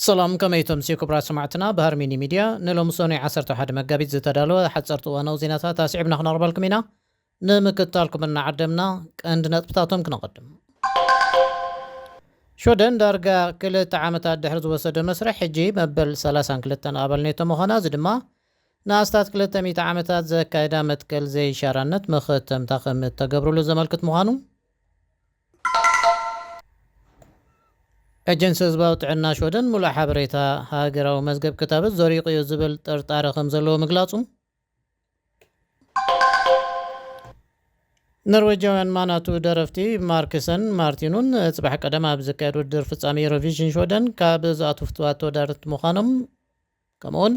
ሰላም፣ ከመይ ትምሲ ክቡራት ሰማዕትና? ባህር ሚኒ ሚድያ ንሎሚ ሰኑይ ዓሰርተ ሓደ መጋቢት ዝተዳለወ ሓፀርቲ እዋናዊ ዜናታት ኣስዒብና ክነቕርበልኩም ኢና። ንምክትታልኩም እናዓደምና ቀንዲ ነጥብታቶም ክነቐድም። ሽወደን ዳርጋ ክልተ ዓመታት ድሕሪ ዝወሰደ መስርሕ ሕጂ መበል ሰላሳን ክልተን ኣባል ኔቶ ምዃና፣ እዚ ድማ ንኣስታት ክልተ ሚእቲ ዓመታት ዘካየዳ መትከል ዘይሻራነት መኸተምታ ከም እተገብርሉ ዘመልክት ምዃኑ፣ ኤጀንሲ ህዝባዊ ጥዕና ሽወደን ሙሉእ ሓበሬታ ሃገራዊ መዝገብ ክታበት ዘሪቑ እዩ ዝብል ጥርጣረ ከም ዘለዎ ምግላጹ፣ ኖርዌጃውያን ማናቱ ደረፍቲ ማርክሰን ማርቲኑን ጽባሕ ቀደም ኣብ ዝካየድ ውድድር ፍጻሜ ዩሮቪዥን ሽወደን ካብ ዝኣትዉ ፍትዋት ተወዳደርቲ ምዃኖም፣ ከምኡውን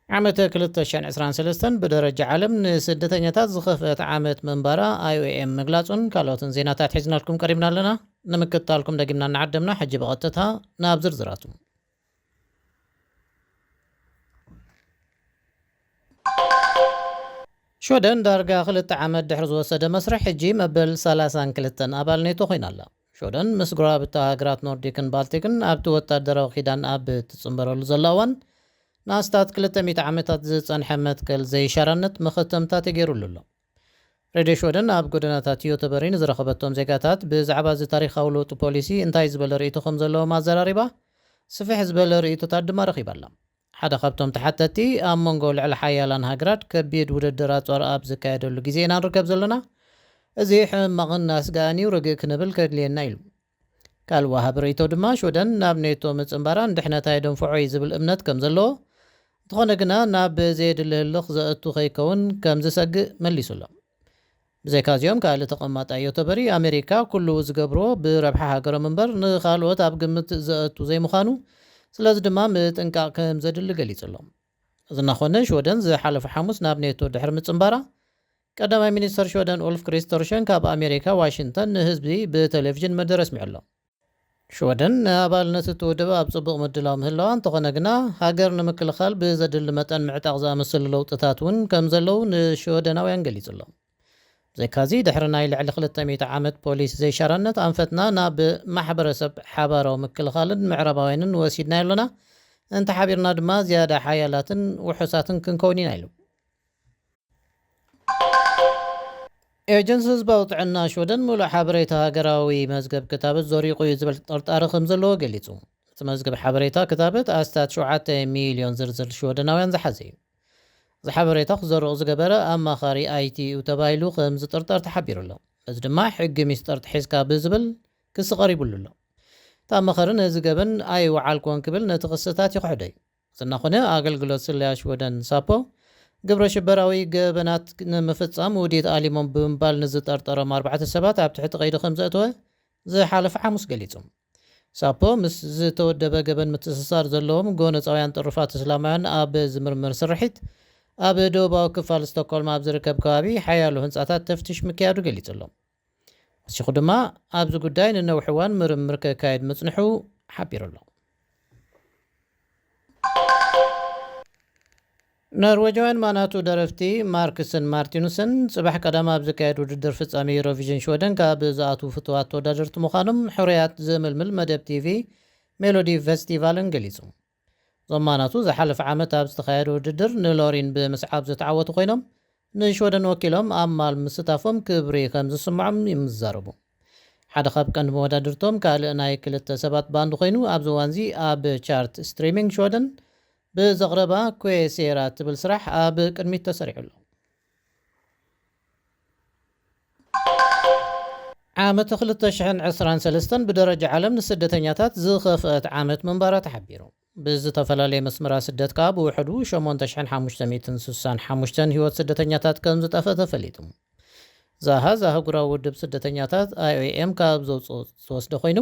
ዓመተ ክልተ ሽሕን ዕስራን ሰለስተን ብደረጃ ዓለም ንስደተኛታት ዝኸፍአት ዓመት ምንባራ ኣይ ኦ ኤም ምግላጹን ካልኦትን ዜናታት ሒዝናልኩም ቀሪብና ኣለና። ንምክትታልኩም ደጊምና እናዓደምና፣ ሕጂ ብቐጥታ ናብ ዝርዝራቱ። ሽወደን ዳርጋ ክልተ ዓመት ድሕሪ ዝወሰደ መስርሕ፣ ሕጂ መበል ሰላሳን ክልተን ኣባል ኔቶ ኮይና ኣላ። ሽወደን ምስ ጎረባብታ ሃገራት ኖርዲክን ባልቲክን ኣብቲ ወታደራዊ ኪዳን ኣብ እትጽንበረሉ ዘላ እዋን፣ ንኣስታት ክልተ ሚእቲ ዓመታት ዝጸንሐ መትከል ዘይሻራነት መኸተምታ ተገይሩሉ ኣሎ። ሬድዮ ሽወደን ኣብ ጎደናታት ዮተበሪ ንዝረኸበቶም ዜጋታት ብዛዕባ እዚ ታሪኻዊ ለውጢ ፖሊሲ እንታይ ዝበለ ርእይቶ ከም ዘለዎም ኣዘራሪባ፣ ስፍሕ ዝበለ ርእይቶታት ድማ ረኺባ ኣላ። ሓደ ካብቶም ተሓተትቲ፣ ኣብ መንጎ ልዕሊ ሓያላን ሃገራት ከቢድ ውድድር ኣጽዋር ኣብ ዝካየደሉ ግዜ ኢና ንርከብ ዘለና። እዚ ሕማቕን ኣስጋእን እዩ፣ ርግእ ክንብል ከድልየና ኢሉ። ካልእ ወሃቢ ርእይቶ ድማ ሽወደን ናብ ኔቶ ምጽንባራ ንድሕነታ የደንፍዖ እዩ ዝብል እምነት ከም ዘለዎ፣ እንተኾነ ግና ናብ ዘየድሊ ህልኽ ዘእቱ ከይከውን ከም ዝሰግእ መሊሱ ኣሎ። ብዘይካዚኦም ካልእ ተቐማጣይ ዮተበሪ፣ ኣሜሪካ ኩሉ ዝገብርዎ ብረብሓ ሃገሮም እምበር ንኻልኦት ኣብ ግምት ዘእቱ ዘይምዃኑ፣ ስለዚ ድማ ምጥንቃቕ ከም ዘድሊ ገሊጹ ኣሎ። እዚ እናኾነ ሽወደን ዝሓለፈ ሓሙስ ናብ ኔቶ ድሕሪ ምጽንባራ፣ ቀዳማይ ሚኒስተር ሽወደን ኡልፍ ክሪስተርሸን ካብ ኣሜሪካ ዋሽንግተን ንህዝቢ ብቴሌቪዥን መደረ ኣስሚዑ ኣሎ። ሽወደን ንኣባልነት እቲ ውድብ ኣብ ጽቡቕ ምድላው ምህላዋ፣ እንተኾነ ግና ሃገር ንምክልኻል ብዘድሊ መጠን ምዕጣቕ ዝኣመሰሉ ለውጥታት እውን ከም ዘለዉ ንሽወደናውያን ገሊጹ ኣሎ። ብዘይካዚ፣ ድሕሪ ናይ ልዕሊ ክልተ ሚእቲ ዓመት ፖሊሲ ዘይሻራነት ኣንፈትና ናብ ማሕበረሰብ ሓባራዊ ምክልኻልን ምዕራባውያንን ወሲድናዮ ኣለና። እንተሓቢርና ድማ ዝያዳ ሓያላትን ውሑሳትን ክንከውን ኢና ኢሉ። ኤጀንሲ ህዝባዊ ጥዕና ሽወደን ምሉእ ሓበሬታ ሃገራዊ መዝገብ ክታበት ዘሪቑ እዩ ዝብል ጥርጣረ ከም ዘለዎ ገሊጹ። እቲ መዝገብ ሓበሬታ ክታበት ኣስታት ሸውዓተ ሚልዮን ዝርዝር ሽወደናውያን ዝሓዘ እዩ። እዚ ሓበሬታ ክዘርቕ ዝገበረ ኣማኻሪ ኣይ ቲ እዩ ተባሂሉ ከም ዝጥርጠር ተሓቢሩ ኣሎ። እዚ ድማ ሕጊ ሚስጥር ጥሒስካ ብዝብል ክሲ ቀሪቡሉ ኣሎ። እቲ ኣማኻሪ ነዚ ገበን ኣይወዓልኩዎን ክብል ነቲ ክስታት ይኽሕዶ እዩ። እዚ እናኾነ፣ ኣገልግሎት ስለያ ሽወደን ሳፖ፣ ግብረ ሽበራዊ ገበናት ንምፍጻም ውዲት ኣሊሞም ብምባል ንዝጠርጠሮም ኣርባዕተ ሰባት ኣብ ትሕቲ ቀይዲ ከም ዘእተወ ዝሓለፈ ሓሙስ ገሊጹ። ሳፖ፣ ምስ ዝተወደበ ገበን ምትእስሳር ዘለዎም ጎነጻውያን ጥሩፋት እስላማውያን ኣብ ዝምርምር ስርሒት፣ ኣብ ደቡባዊ ክፋል ስቶክሆልም ኣብ ዝርከብ ከባቢ ሓያሎ ህንጻታት ተፍትሽ ምክያዱ ገሊጹ ኣሎ። ወሲኹ ድማ፣ ኣብዚ ጉዳይ ንነዊሕ እዋን ምርምር ከካየድ ምጽንሑ ሓቢሩ ኣሎ። ኖርዌጃውያን ማናቱ ደረፍቲ ማርክስን ማርቲኑስን ጽባሕ ቀዳም ኣብ ዝካየድ ውድድር ፍጻሜ ዩሮቪዥን ሽወደን ካብ ዝኣትዉ ፍቱዋት ተወዳደርቲ ምዃኖም ሕሩያት ዝምልምል መደብ ቲ ቪ ሜሎዲ ፌስቲቫልን ገሊጹ። እዞም ማናቱ ዝሓለፈ ዓመት ኣብ ዝተኻየደ ውድድር ንሎሪን ብምስዓብ ዝተዓወቱ ኮይኖም፣ ንሽወደን ወኪሎም ኣብ ማል ምስታፎም ክብሪ ከም ዝስምዖም ይምዛረቡ። ሓደ ካብ ቀንዲ መወዳድርቶም ካልእ ናይ ክልተ ሰባት ባንድ ኮይኑ፣ ኣብዚ እዋንዚ ኣብ ቻርት ስትሪሚንግ ሽወደን ብዘቕረባ ኩዌ ሴራ ትብል ስራሕ ኣብ ቅድሚት ተሰሪዑ ኣሎ። ዓመት ክልተ ሽሕን ዕስራን ሰለስተን ብደረጃ ዓለም ንስደተኛታት ዝኸፍአት ዓመት ምንባራ ተሓቢሩ። ብዝተፈላለየ መስመራት ስደት ከኣ ብውሕዱ ሸሞንተ ሽሕን ሓሙሽተ ሚእትን ስሳን ሓሙሽተን ህይወት ስደተኛታት ከም ዝጠፍአ ተፈሊጡ። እዚ ኣሃዝ ኣህጉራዊ ውድብ ስደተኛታት ኣይ ኦ ኤም ካብ ዘውፅኦ ዝተወስደ ኮይኑ፣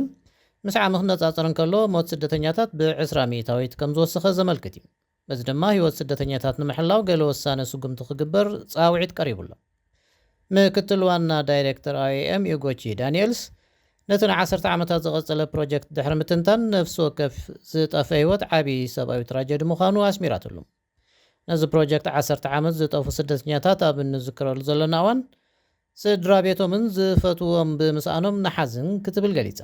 ምስ ዓሚ ክነጻጸር እንከሎ፣ ሞት ስደተኛታት ብዕስራ ሚእታዊት ከም ዝወሰኸ ዘመልክት እዩ። በዚ ድማ ህይወት ስደተኛታት ንምሕላው ገለ ወሳነ ስጉምቲ ክግበር ጻውዒት ቀሪቡ ኣሎ። ምክትል ዋና ዳይሬክተር ኣይ ኦ ኤም ዩጎቺ ዳንኤልስ፣ ነቲ ንዓሰርተ ዓመታት ዝቐጸለ ፕሮጀክት ድሕሪ ምትንታን፣ ነፍሲ ወከፍ ዝጠፍአ ህይወት ዓቢ ሰብኣዊ ትራጀዲ ምዃኑ ኣስሚራትሉ። ነዚ ፕሮጀክት ዓሰርተ ዓመት ዝጠፉ ስደተኛታት ኣብ እንዝክረሉ ዘለና እዋን፣ ስድራ ቤቶምን ዝፈትዎም ብምስኣኖም ንሓዝን ክትብል ገሊጻ።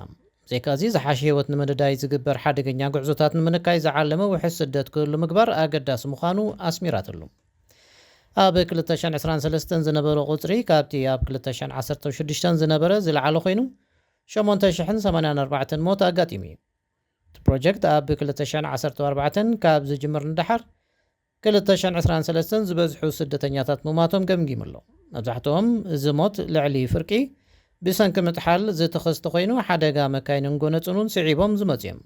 ብዘይካዚ ዝሓሸ ህይወት ንምንዳይ ዝግበር ሓደገኛ ጉዕዞታት ንምንካይ ዝዓለመ ውሕስ ስደት ክህሉ ምግባር ኣገዳሲ ምዃኑ ኣስሚራትሉ። ኣብ ክልተ ሽሕን ዕስራን ሰለስተን ዝነበረ ቁጽሪ ካብቲ ኣብ ክልተ ሽሕን ዓሰርተ ሽዱሽተን ዝነበረ ዝለዓለ ኮይኑ፣ ሸሞንተ ሽሕን ሰማንያን ኣርባዕተን ሞት ኣጋጢሙ እዩ። እቲ ፕሮጀክት ኣብ ክልተ ሽሕን ዓሰርተ ኣርባዕተን ካብ ዝጅምር ንደሓር ክልተ ሽሕን ዕስራን ሰለስተን ዝበዝሑ ስደተኛታት ምማቶም ገምጊሙ ኣሎ። መብዛሕትኦም እዚ ሞት ልዕሊ ፍርቂ ብሰንኪ ምጥሓል ዝተኸስተ ኮይኑ፣ ሓደጋ መካይንን ጎነጽን እውን ስዒቦም ዝመጹ እዮም።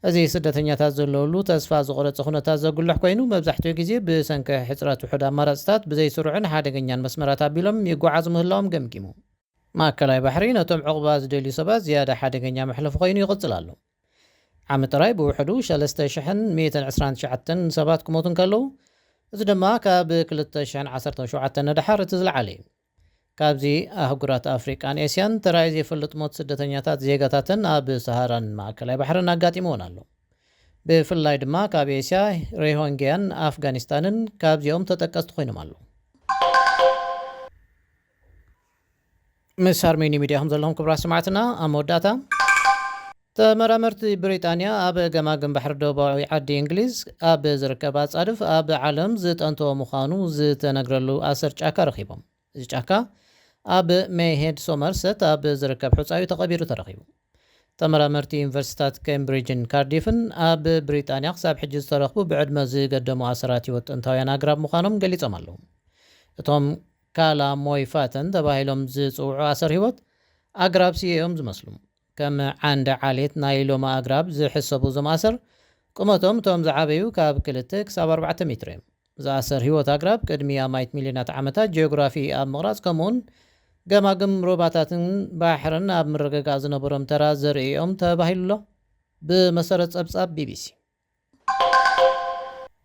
እዚ ስደተኛታት ዘለውሉ ተስፋ ዝቆረጸ ኩነታት ዘጉልሕ ኮይኑ፣ መብዛሕትኡ ግዜ ብሰንኪ ሕጽረት ውሑድ ኣማራጽታት ብዘይስሩዕን ሓደገኛን መስመራት ኣቢሎም ይጓዓዙ ምህላዎም ገምጊሙ። ማእከላይ ባሕሪ ነቶም ዕቑባ ዝደልዩ ሰባት ዝያዳ ሓደገኛ መሕለፊ ኮይኑ ይቕጽል ኣሎ። ዓሚ ጥራይ ብውሕዱ ሰለስተ ሽሕን ሚእትን ዕስራን ትሽዓተን ሰባት ክሞቱ እንከለዉ፣ እዚ ድማ ካብ ክልተ ሽሕን ዓሰርተ ሸውዓተን ንደሓር እቲ ዝለዓለ እዩ። ካብዚ ኣህጉራት ኣፍሪቃን ኤስያን ተራእዩ ዘይፈልጥ ሞት ስደተኛታት ዜጋታተን ኣብ ሰሃራን ማእከላይ ባሕርን ኣጋጢምዎን ኣሎ። ብፍላይ ድማ ካብ ኤስያ፣ ሮሂንግያን ኣፍጋኒስታንን ካብዚኦም ተጠቀስቲ ኮይኖም ኣለዉ። ምስ ሃርሜኒ ሚድያ ከም ዘለኹም ክቡራት ሰማዕትና፣ ኣብ መወዳእታ፣ ተመራመርቲ ብሪጣንያ ኣብ ገማግም ባሕሪ ደቡባዊ ዓዲ እንግሊዝ ኣብ ዝርከብ ኣጻድፍ ኣብ ዓለም ዝጠንተወ ምዃኑ ዝተነግረሉ ኣሰር ጫካ ረኺቦም። እዚ ጫካ ኣብ ሜይሄድ ሶመርሰት ኣብ ዝርከብ ሑጻዊ ተቐቢሩ ተረኺቡ። ተመራመርቲ ዩኒቨርሲታት ኬምብሪጅን ካርዲፍን ኣብ ብሪጣንያ ክሳብ ሕጂ ዝተረኽቡ ብዕድመ ዝገደሙ ኣሰራት ህይወት ጥንታውያን ኣግራብ ምዃኖም ገሊጾም ኣለዉ። እቶም ካላ ሞይፋተን ተባሂሎም ዝጽውዑ ኣሰር ህይወት ኣግራብ ስየ እዮም ዝመስሉ። ከም ዓንዲ ዓሌት ናይ ሎሚ ኣግራብ ዝሕሰቡ እዞም ኣሰር፣ ቁመቶም እቶም ዝዓበዩ ካብ ክልተ ክሳብ ኣርባዕተ ሜትሮ እዮም። ዝኣሰር ህይወት ኣግራብ ቅድሚ ኣማይት ሚልዮናት ዓመታት ጂኦግራፊ ኣብ ምቕራጽ፣ ከምኡውን ገማግም ሩባታትን ባሕርን ኣብ ምርግጋእ ዝነበሮም ተራ ዘርኢ እዮም ተባሂሉ ኣሎ፣ ብመሰረት ጸብጻብ ቢቢሲ።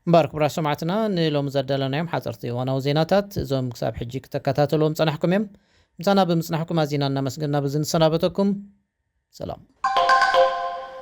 እምበኣር ክቡራት ሰማዕትና፣ ንሎሚ ዘዳለናዮም ሓጸርቲ እዋናዊ ዜናታት እዞም ክሳብ ሕጂ ክትከታተልዎም ጸናሕኩም እዮም። ምሳና ብምጽናሕኩም ኣዚና እናመስገና በዚ ንሰናበተኩም። ሰላም።